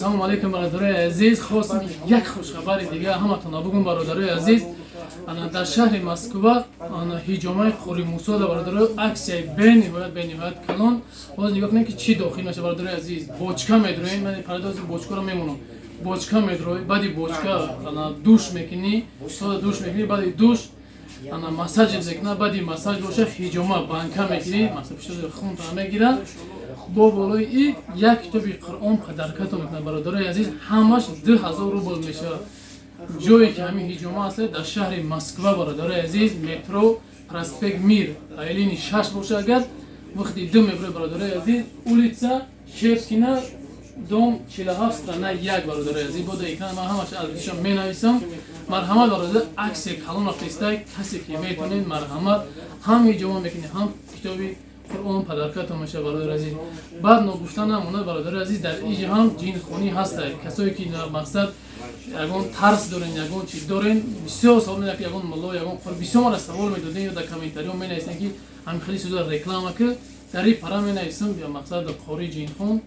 Салому алейкум, бародарои азиз. Хостем як хушхабари дига ҳаматона бугум, бародарои азиз. Ана дар шаҳри Москва, ана ҳиҷомаи Қори Мусо да, бародарои, аксияи бениҳоят, бениҳоят калон. Боз нигоҳ кунед, ки чӣ дохил меша, бародарои азиз. Бочка медроем, ман парадози бочкаро мемонам. Бочка медрои, баъди бочка ана душ мекунӣ, сода душ мекунӣ, баъди душ ана массаж мекуна, баъди массаж боша ҳиҷома банка мекунӣ, масалан, хунта мегирад, бо болои и як китоби Қуръон подарка тон мекунад. Бародарои азиз, ҳамаш 2000 рубл мешавад. Ҷое ки ҳамин ҳиҷома аст, дар шаҳри Москва, бародарои азиз, метро проспект Мир, линии 6 боша, агар вақти ду меброи, бародарои азиз, улица Шепкина, дом 47, страна 1. Бародарои азиз, бо дар экран ман ҳамаш адресшон менависам. Марҳамат, бародар, аксия калон рафтаистай. Касе ки метавонед, марҳамат, ҳам ҳиҷома мекунед, ҳам китоби Қуръон подарка тон мешавад, бародари азиз. Баъд ногуфта намонад, бародари азиз, дар иҷа ҳам ҷинхонӣ ҳастад. Касое ки, мақсад, ягон тарс дорен, ягон чи дорен, бисёр савол медиҳад, ки ягон мулло, ягон қор, бисёр мара савол медоден ё дар комментариҳо менависен, ки ҳамин хеле чизо реклама ки дар ин пара менависам. Мақсад, қори ҷинхон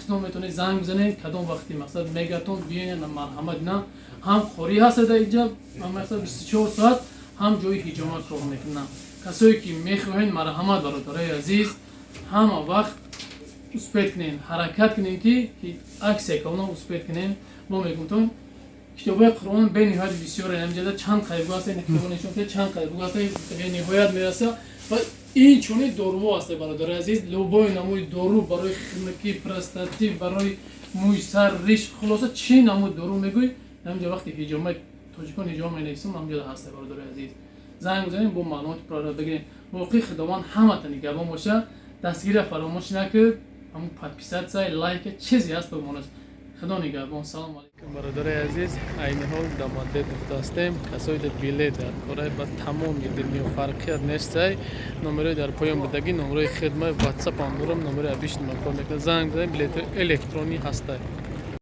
хитон метавонед занг бизанед, кадом вақти, мақсад, мегатон биёед, марҳамат. На ҳам қорӣ ҳастад дар иҷа, мақсад, 24 соат, ҳам ҷои ҳиҷома кор мекунам. Касое ки мехоҳед, марҳамат, бародарои азиз, ҳама вақт успеть кунед, ҳаракат кунед, ки аксия калона успеть кунед. Мо мегӯтон, китобҳои Қуръон бениҳоят бисёре ҳамҷада, чанд қайбгоҳ аст, китобо нишон, чанд қайбгоҳ аст, бениҳоят мераса. Ва ин чунин доруҳо ҳаст, бародарои азиз, любой намуди дору барои хунукӣ, простатит, барои мӯи сар, риш, хулоса, чӣ намуди дору мегӯй, ҳамҷа вақти ҳиҷомаи тоҷикон ҳиҷома менависам, ҳамҷода ҳаст. Бародарои азиз, занг бизанем, бо маълумоти пурра бигирем. Боқӣ Худованд ҳамата нигаҳбон боша. Дастгирия фаромӯш накунед, ҳамун подписаться, лайк, чизе ҳаст, бимонад. Худо нигаҳбон, салому алейкум, бародарои азиз. Айни ҳол Домодедово ҳастем. Касое дар билет дар кораи ба тамоми дунё, фарқият нестай, номерои дар поён будагӣ, номерои хидмат, ватсап ҳам дорам, номерои обычный ман кор мекунад. Занг бизанед, билетҳои электронӣ ҳастай.